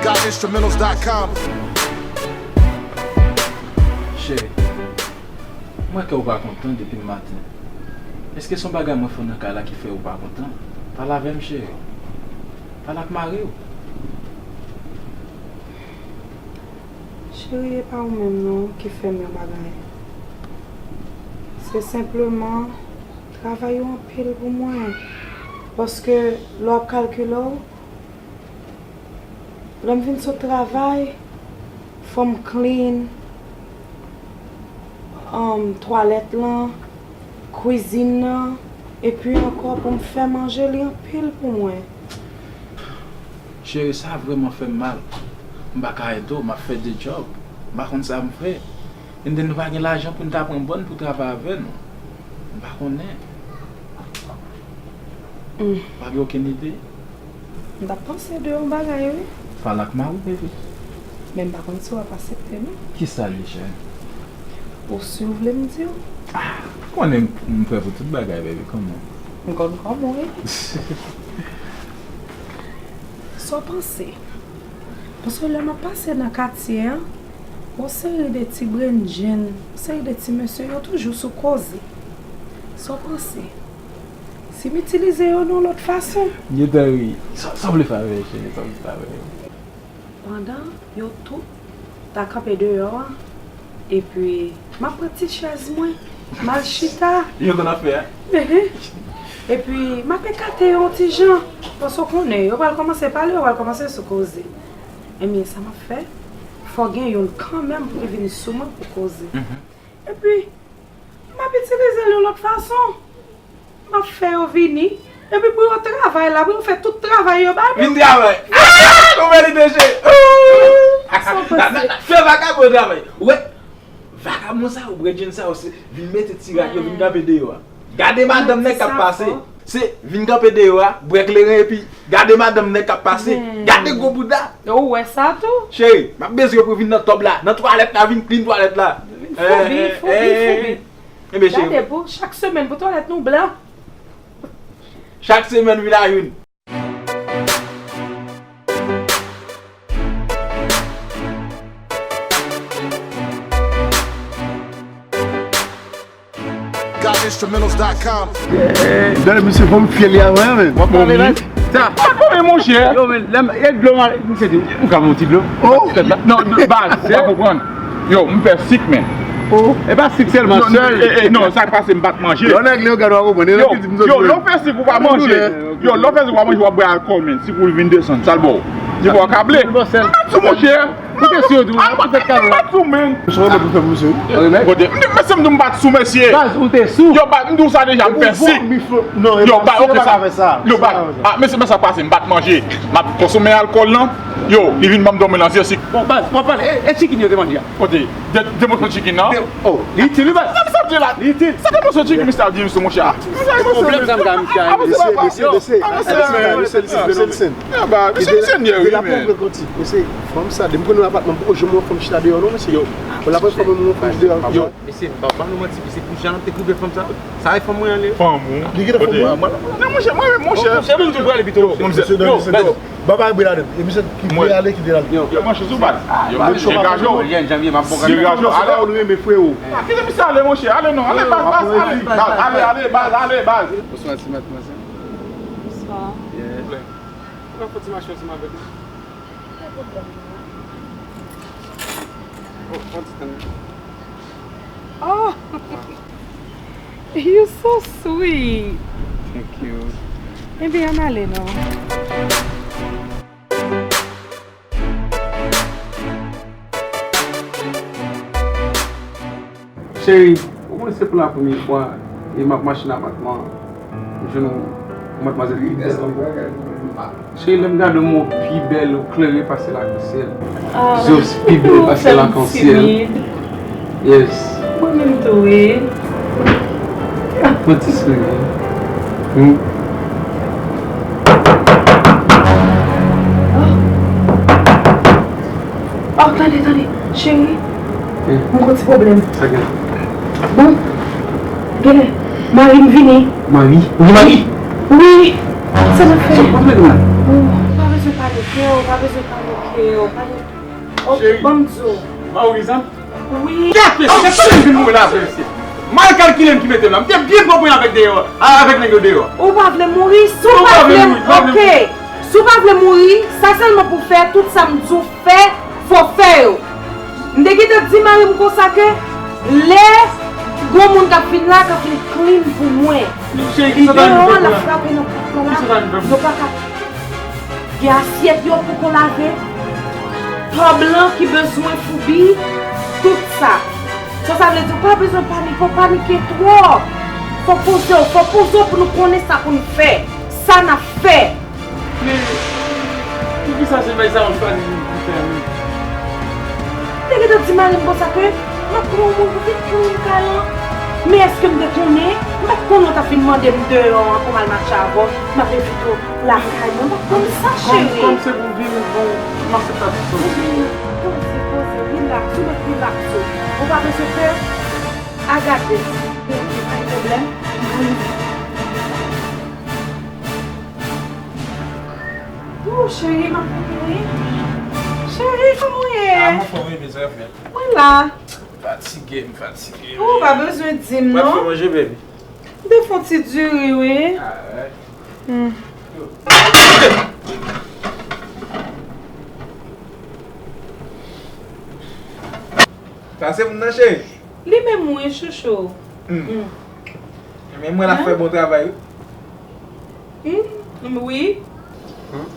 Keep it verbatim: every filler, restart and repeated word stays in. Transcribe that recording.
Instrumentals dot com. Cheri, m wè ke w pa kontan depi maten. Èske se yon bagay mwen fè w nan kay la ki fè w pa kontan? Pale avè m, cheri. Pale ak mari w. Cheri, e pa ou menm non ki fè m yon bagay. Se senpleman travay ou anpil pou mwen. Paske lè w ap kalkile w, lè m vin sot travay, fò m clean, um, twalèt lan, kwizin nan, epi ankò pou m fè manje, li anpil pou mwen. Cheri, sa vrèman fè m mal. M pa ka ede w, m ap fè de djòb. M pa konn sa m fè. And then nou pa gen lajan pou n ta pran bòn pou travay avè nou. M pa konnen. Mm. Pa gen okenn ide? M t ap panse de yon bagay, wi. Pale ak mari w, baby. Men m pa konn si w ap aksepte, non. Kisa li, cheri? Ou si w vle m di w? Ah, ou konnen m prè pou tout bagay, baby, kòman? M konn kòman, wi. Sa w panse? Paske lè m ap pase nan katye a, yon seri de ti brenn jenn, yon seri de ti mesye, yo toujou sou koze. Sa w panse? Si m itilize yo nan yon lòt fason? Gentan ri. Sa, sa w vle fè avè yo, cheri? Sa w vle fè avè yo? Pandan yo tout ta kanpe deyò a, epi m ap pran ti chèz mwen, m al chita. Yo konn afè a. Ehe. Epi m ap ekate yo yon ti jan. Paske w konnen, yo pral kòmanse pale, yo pral kòmanse sou koze. Ebyen, sa m ap fè, fò gen youn kanmenm pou li vin sou mwen pou koze. Mhm. Epi, m ap itilize l yon lòt fason. M ap fè yo vini. Epi pou yo travay la, pou yo fè tout travay yo ba nou. Vin travay. Ah! Ou bèl ide, cheri. Sa w panse? Fè vakabon travay. Ou wè, vakabon sa yo, bredjenn sa yo, se vin mete ti rad yo, vin kanpe deyò a. Gade madanm nèg k ap pase. Se vin kanpe deyò a, bwè kleren epi gade madanm nèg k ap pase. Gade gwo bouda. Ou wè sa tou? Cheri, m ap bezwen pou vin nan tòb la, nan twalèt la, vin clean twalèt la. Vin foubi, foubi, foubi. Enben, cheri. Gade pou chak semèn pou twalèt nou blan. Chak semèn vin a youn. Got instrumentals dot com. Gade misye, fò m fyè li avè, men. W ap pale, men? Sa. Pa pale, monchè. Yo, men, lè m, e dlo, misye di, ou ka monte dlo? Oh. Non, non, baz, ou pa konprann. Yo, m fè sik, men. Oh, e pa sik sèlman, sèl. Non, sa k pase, m pa t manje. Yo, nèg, yo gade, w a konprann. Yo, yo, lè w fè sik, ou pa manje. Yo, lè w fè sik, ou pa manje, w ap bwè alkòl, men. Sik ou vin desann, sa l ba w. Di ba w kable. M pa t sou, monchè. Ou te sou tou, ou te kalon la. M pa t sou, men. Ou remèt pou fè pou misye, wi. Remèt? Kote, m di, mesye, m di w m pa t sou, mesye. Baz, ou te sou. Yo, baz, m di w sa deja, m fè sik. Yo, baz, ok, sa. Yo, baz, ah, mesye, men sa pase, m pa t manje. M ap konsome alkòl lan. Yo, li vin ban m dòmi nan zye sik. Bon, baz, w ap pale. E, e chicken yo te manje a? Kote? De, de moso chicken nan? Oh, li itil, wi, baz. Sa m di la. Li itil. Sa de moso chicken misye ap di, misye, monchè? Pwoblèm sa m ka misye a. Mesye, mesye, mesye, mesye, listen, listen, listen. Misye, misye, misye, misye, misye, fòm sa, depi m konn nan apatman, m poko janm wè fòm chita deyò, non, mesye. Yo. Ou la pran fòm mwen, fòm deyò. Yo. Mesye, m pa ba nou manti, mesye, pou jan l ap te koupe fanm sa. Sa e fanm mwen an li ye? Fanm ou? Li gentan fanm mwen? Non, monchè, mwen menm, monchè. Monchè, mwen tou prale pito. Yo, mesye, non, listen, yo. Baba, bre ladan. E misye ki vle ale, kite l ale. Yo, monchè, sou baz. Yo, degaje w. Degaje w. Ale, ale. Ah, kite misye ale, monchè. Ale non, ale, baz, baz, ale. Baz, ale, ale, baz, ale, baz. Bonswa, ti matmwazèl. Bonswa. Yeah. Ou ka fè ti mache ansanm avèk nou? Pa gen pwoblèm, non. Oh, pran ti tan. Oh! You so sweet. Thank you. Ebyen, ann ale non. Cheri, ou konnen se pou la premye fwa e m ap mache nan apatman an, m jwenn yon, yon madmwazèl ki bèl tankou w. Cheri, lè m gade w, m wè w pi bèl, ou klere pase lakansyèl. Ah, zye w pi bèl pase lakansyèl. Yes. Mwen menm tou, wi. Mwen ti souri. Hmm. Oh, tande, tande, cheri. Hmm. Mwen gon ti pwoblèm. Sa gen? Bon, genlè mari m vini. Mari? Ou gen mari? Wi. Sa n ap fè? Sa w ap fè la? Oh, ou pa bezwen pale. Yo, pa bezwen pale, ok, yo, pale. Ok, cheri, ban m di w. Maurice, hein? Wi. Gate, se sa ki vin mouri la, mesye. Mal kalkile m ki mete m la. M te byen pran pwen avèk deyò, a, avèk nèg yo deyò. Ou pa vle mouri? Si w pa vle, ok. Si w pa vle mouri, sa sèlman pou fè, tout sa m di w fè, fò fè yo. M te gentan di mari m konsa ke lè gwo moun k ap vin la, k ap vin clean pou mwen. Cheri, ki sa ta rive pou la? Deyò an, l ap frape nan pòt lan la. Ki sa ta rive pou la? Yo pa ka Gen asyèt yo poko lave, pa blan ki bezwen foubi, tout sa. So, sa vle di, ou pa bezwen panike, ou panike twòp. Fò poze w, fò poze w pou nou konnen sa pou n fè, sa n ap fè. Men, poukisa se bagay sa yo chwazi pou fè menm? M te gentan di mari m konsa ke m ap pran yon moun pou vin pran yon kay lan. Men èske m te konnen? M pa t konnen w t ap vin mande m deyò an pou m al mache avè w. M ap envite w lakay mwen. M pa t konn sa, cheri. Kòm se pou vin, bon, m aksepte sa. Poze, poze, relax, ou mèt relax ou. Ou pa bezwen pè. A gade. Gen pwoblèm. Oh, cheri, m ap koute wi. Cheri, kòman w ye? Ah, m anfòm wi, mezanmi. Mwen la. Fatige, m fatige. Ou pa bezwen di m non. Mwen fè manje, baby. M te fè yon ti diri wi. Ah, ouais. Hmm. Sa se moun nan, cheri? Li menm wi, chouchou. Hmm. Hmm. Men mwen la fè bon travay wi. Hmm, wi. Hmm?